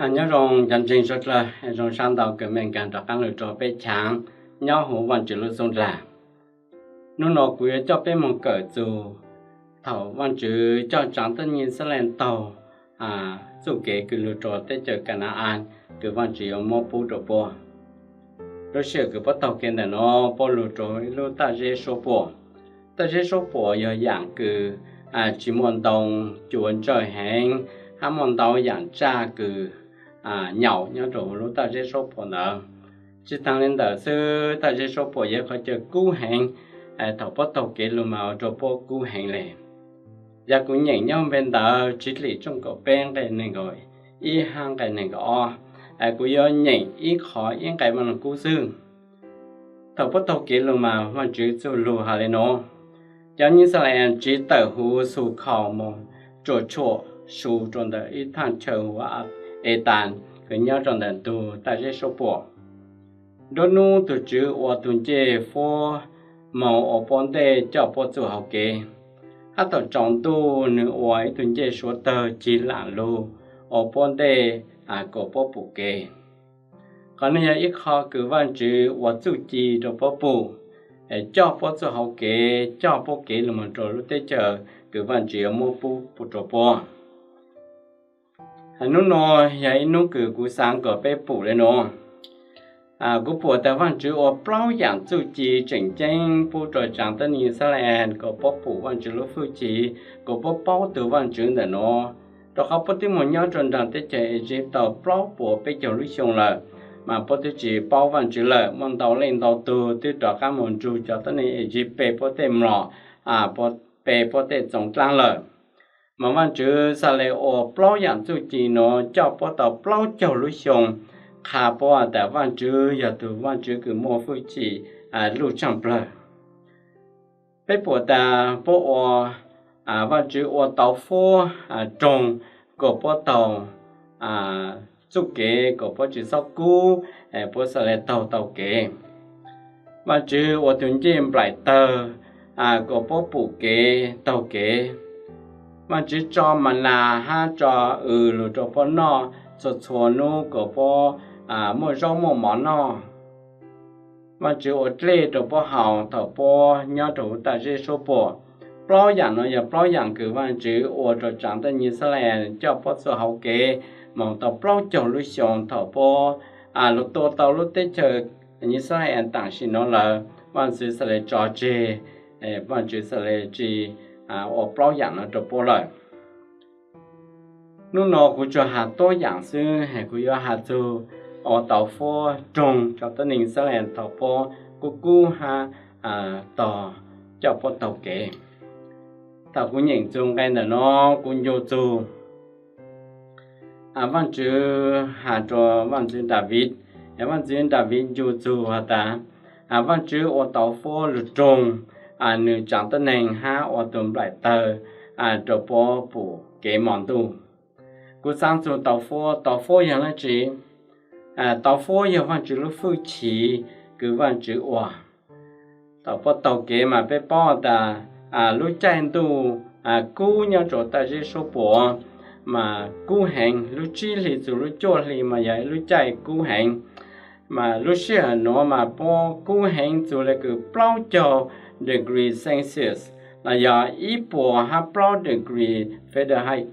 Nyob zoo cov ntseeg suav dlawg, zoo sab ntau kws mej nkaag rov qaab lug rua peb chav nyob huv Vaajtswv lub xub nraag. Nub nua kuv yuav coj peb moog kawm txug thaum Vaajtswv coj tsaav tuab neeg Yixalayees taug txuj kev kws lug rua teb chaws Ka na-an kws Vaajtswv yuav muab pub rua puab. Lub sij hawm kws puab taug kev ntawm nuav puab lug rua ib lub taj zeb suab puam. Taj zeb suab puam yog yaam kws tsi muaj ntoo, cua ntsawj heev, hab muaj ntau yaam tsaj kws nyaum nyob rua huv lub taj zeb suab puam ntawd. Tsi taag le ntawd xwb, taj zeb suab puam yog qhov chaw kub heev, thaum puab taug kev lug mas ua rua puab kub heev le. Yog kuv nyeem nyob npe ntawd Tswv Dlim tshooj kaum peb nqe neeg nkaum ib hab nqe neeg nkaum ob, kuv yuav nyeem ib qho ib nqe Vaaj Lug Kub xwb. Thaum puab taug kev lug mas Vaajtswv txuj lug has le nuav: Cov Yixalayees tsiv tawm huv Xukhaus moog rua tshuam Su rua ntawm ib thaaj chaw huv Etaas kws nyob rua ntawm ntug taj zeb suab puam. Nruab nub tug Tswv ua tug ncej fuab moog ua puab ntej coj puab txuj hauv kev, hab thaum tsaus ntuj nwg ua ib tug ncej suav tawg cig laam lug ua puab ntej kom puab pum kev. Qhov nuav yog ib qho kws Vaajtswv ua txuj ci rua puab pum, coj puab txuj hauv kev, coj puab kev lug moog rua lub teb chaws kws Vaajtswv yuav muab pub rua puab. Nub nua yog ib nub kws kuv xaav kom peb pum le nuav. Kuv pum tas Vaajtswv ua plaub yaam txuj ci tseem ceeb pub rua tsaav tuab neeg Yixalayees kom puab pum Vaajtswv lub fwj chim, kom puab paub tug Vaajtswv ntawm nuav. Rua qhov puab twb moog nyob rua nraag teb chaws Eziptos plaub puas peb caug lub xyoo lawm, mas puab twb tsi paub Vaajtswv lawm. Muaj ntau leej ntau tug twb rov qaab moog nrug cov tuab neeg Eziptos pe puab tej mlom, pe puab tej txoov dlaab lawm. Mas Vaajtswv xaav le ua plaub yaam txuj ci nuav coj puab tau plaub caug lub xyoo, qha puab tas Vaajtswv yog tug Vaajtswv kws muaj fwj chim luj tshaaj plawg. Peb pum tas puab ua, Vaajtswv ua tauv fuab roog kom puab taug txuj kev, kom puab tsi xob kub, puab xaav le taug tau kev. Vaajtswv ua tug ncej nplaim tawg kom puab pum kev taug kev. Vaajtswv tso ma nas hab tso w lug rua puab noj txhua txhua nub kom puab muaj zaub muaj mov noj. Vaajtswv ua dlej rua puab haus thaum puab nyob rua huv taj zeb suab puam. Plaub yaam nuav yog plaub yaam kws Vaajtswv ua rua tsaav tuab neeg Yixalayees coj puab txuj hauv kev moog tau plaub caug lub xyoo. Thaum puab lug tua tau lub teb chaws Yixalayees taam sim nuav lawm, Vaajtswv xaav le tso tseg, Vaajtswv xaav le tsi ua plaub yaam nuav rua puab lawm. Nub nua kuv tsuas has tuab yaam xwb, kuv yuav has txug ua tauv fuab roog rua tuab neeg Yixalayees thaum puab kub kub hab tog coj puab taug kev. Thaum kuv nyeem txug nqe ntawm nuav kuv ncu txug Vaajtswv has rua Vaajtswv Daviv, Vaajtswv Daviv ncu txug has tas, Vaajtswv ua tauv fuab lug roog nwg tsaav tuab neeg hab ua tug nplaim tawg rua puab pum kev mos ntuj. Kuv xaav txug tauv fuab, tauv fuab yog dlaab tsi? Tauv fuab yog Vaajtswv lub fwj chim kws Vaajtswv ua. Thaum puab taug kev mas peb paub tas lub caij ntuj kub nyob rua taj zeb suab puam mas kub heev, lub tsib hli txug lub cuaj hli mas yog ib lub caij kub heev. Mas lub sij hawm nuav mas puab kub heev txug le kws plaub caug degree Celsius los yog ib puas hab plaub degree Fahrenheit.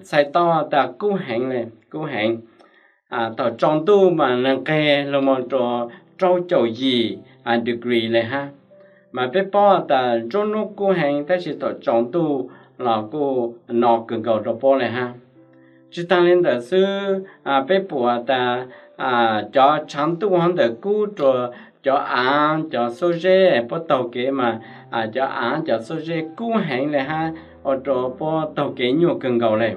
Txhais tau tas kub heev le, kub heev. Thaum tsaus ntuj mas nqeg lug moog rua rau caum yim degree le hab. Mas peb paub tas nruab nub kub heev tab sis thaum tsaus ntuj los kuj no kawg nkaus rua puab le hab. Tsi taag le ntawd xwb, peb pum tas cov tshaav ntuj hov ntawm kub rua cov aav cov xuab zeb, puab taug kev mas cov aav cov xuab zeb kub heev le hab ua rua puab taug kev nyuaj kawg nkaus le.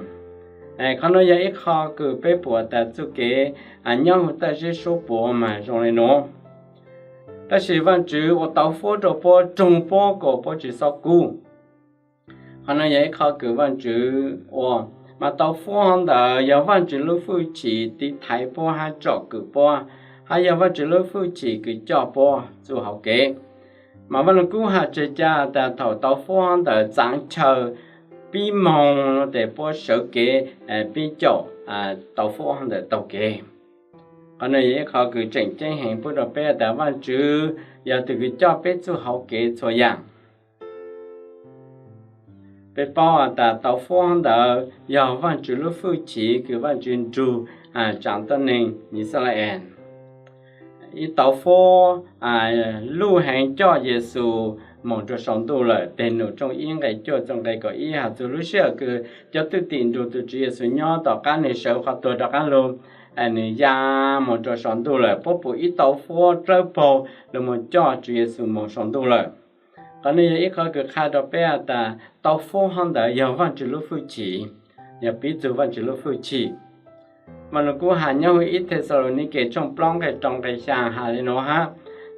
Qhov nuav yog ib qho kws peb pum tas txuj kev nyob huv taj zeb suab puam mas zoo le nuav. Tab sis Vaajtswv ua tauv fuab rua puab, roog puab kom puab tsi xob kub. Qhov nuav yog ib qho kws Vaajtswv ua, mas tauv fuab hov ntawd yog Vaajtswv lub fwj chim tiv thaiv puab hab tsom kwm puab, hab yog Vaajtswv lub fwj chim kws coj puab txuj hauv kev. Mas Vaaj Lug Kub has tseg ca tas thaum tauv fuab hov ntawd txaav chaw pib moog tes puab sawv kev pib caum. tau fuab hauv ntawm taug kev. Qhov no yog ib qho kws tseem ceeb heev pub rau peb tas Vaajtswv yog tug kws coj peb txuj hauv kev txhua yaam. Peb paub tas tau fuab hauv ntawd yog Vaajtswv lub fwj chim kws Vaajtswv nrug tsaam tuab neeg Yixalayees. Ib tau fuab luj heev coj Yexus moog rua sau ntuj lawm. Teg Num tshooj ib nqe cuaj txug nqe kaum ib has txug lub sij hawm kws cov thwj tim nrug tug Tswv Yexus nyob tom qab nwg sawv qhov tuag rov qaab lug, nwg ya moog rua sau ntuj lawm, puab pum ib tau fuab dlawb paug lug moog coj Tswv Yexus moog sau ntuj lawm. Qhov no yog ib qho kws qha rua peb tas tau fuab hauv ntawd yog Vaajtswv lub fwj chim, yog piv txug Vaajtswv lub fwj chim. Maajlug Kub has nyob huv ib Thexalaunikes tshooj plaub nqe rau nqe xyaa has le nuav hab,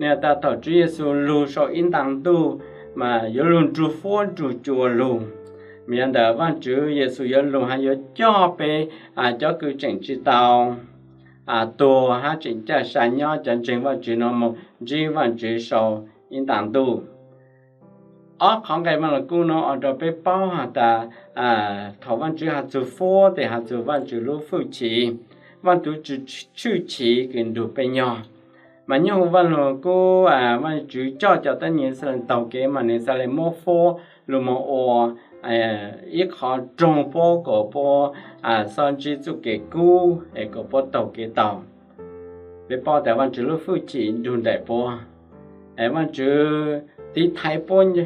nwg has tas thaum Tswv Yexus lug sau ib ntaag ntuj mas yuav lug nrug fuab nrug cua lug. Mas yog ntawm Vaajtswv Yexus yuav lug has yuav coj peb cov kws tseem tsi tau tuag hab tseem caj sa nyob cov ntseeg Vaajtswv nuav moog ntsib Vaajtswv sau ib ntaag ntuj. Ob qhov nqe Maajlug Kub nuav ua rua peb paub has tas thaum Vaajtswv has txug fuab tes has txug Vaajtswv lub fwj chim, Vaajtswv tshwj chim kws nrug peb nyob. Mas nyob huv Vaajlug Kub, Vaajtswv coj cov tuab neeg Yixalayees taug kev mas nwg xaav le muab fuab lug moog ua ib qho roog puab kuas puab xob ntsib txuj kev kub es kuas puab taug kev tau. Peb paub tas Vaajtswv lub fwj chim nrug nraim puab, Vaajtswv tiv thaiv puab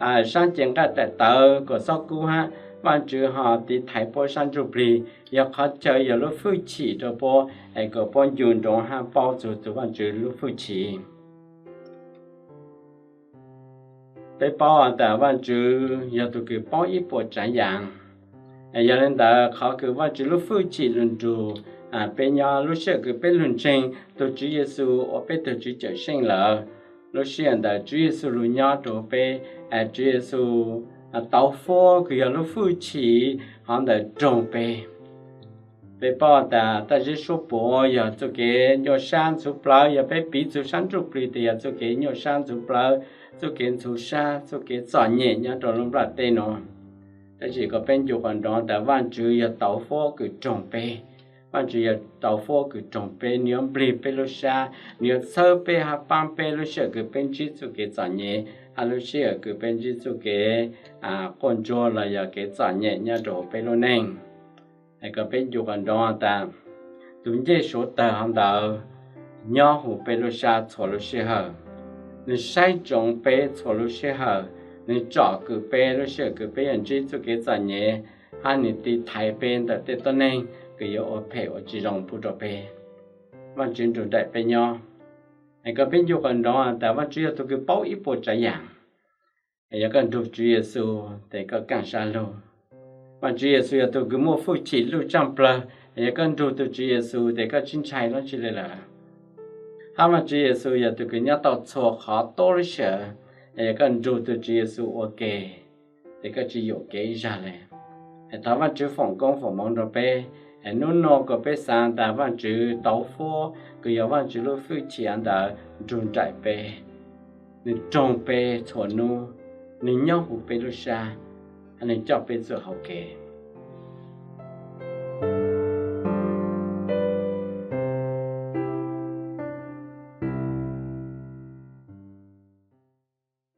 sab cev nqaij daim tawv kuas xob kub hab, Vaajtswv ho tiv thaiv puab sab ntsuj plig, yog qhov chaw yog lub fwj chim rua puab es kuas puab ncu nroo hab paub txug tug Vaajtswv lub fwj chim. Peb paub tas Vaajtswv yog tug kws paub ib puas tsaav yaam. Yog le ntawd qhov kws Vaajtswv lub fwj chim lug nrug peb nyob lub sij hawm kws peb lug ntseeg tug Tswv Yexus ua peb tug Tswv Cawmseej lawm, lub sij hawm ntawd Tswv Yexus lug nyob rua peb, Tswv Yexus tau fuab kws yog lub fwj chim hov ntawd roog peb. Peb paub tas taj zeb suab puam yog txuj kev nyuaj sab ntxhuv plawv, yog peb piv txug sab ntsuj plig tes yog txuj kev nyuaj sab ntxhuv plawv, txuj kev ntxhuv sab, txuj kev txom nyem nyob rua lub nplaj teb nuav. Tab sis kuas peb ncu qhov nroo tas Vaajtswv yog tau fuab kws roog peb. Vaajtswv yog tau fuab kws roog peb, nwg yuav nplig peb lub sab, nwg yuav txhawb peb hab paab peb lub sij hawm kws peb ntsib txuj kev txom nyem, hab lub sij hawm kws peb ntsib txuj kev quaj ntsuag los yog kev txom nyem nyob rua huv peb lub neej. Es kuas peb ncu qhov nroo tas tug ncej suav tawg hov ntawd nyob huv peb lub sab txhua lub sij hawm. Nwg saib ntsoov peb txhua lub sij hawm, nwg tsom kwm peb lub sij hawm kws peb yuav ntsib txuj kev txom nyem, hab nwg tiv thaiv peb ntawm tej tuab neeg kws yuav ua phem ua tsi zoo pub rua peb. Vaajtswv nrug nraim peb nyob. Es kuas peb ncu qhov nroo tas Vaajtswv yog tug kws paub ib puas tsaav yaam. Yog koj nrug Tswv Yexus tes koj kaaj sab lug. Vaajtswv Yexus yog tug kws muaj fwj chim luj tsaaj plawg, yog koj nrug tug Tswv Yexus tes koj tsi ntshai dlaab tsi le lawm. Hab Vaajtswv Yexus yog tug kws nyob tau txhua qhov tuab lub sij hawm, yog koj nrug tug Tswv Yexus ua ke tes koj tsi yuam kev ib zag le. Thov Vaajtswv foom koob foom moov rua peb, nub nua kuas peb xaav tas Vaajtswv tau fuab kws yog Vaajtswv lub fwj chim ntawd nrug nraim peb, nwg roog peb txhua nub, nwg nyob huv peb lub sab, nwg coj peb txuj hauv kev.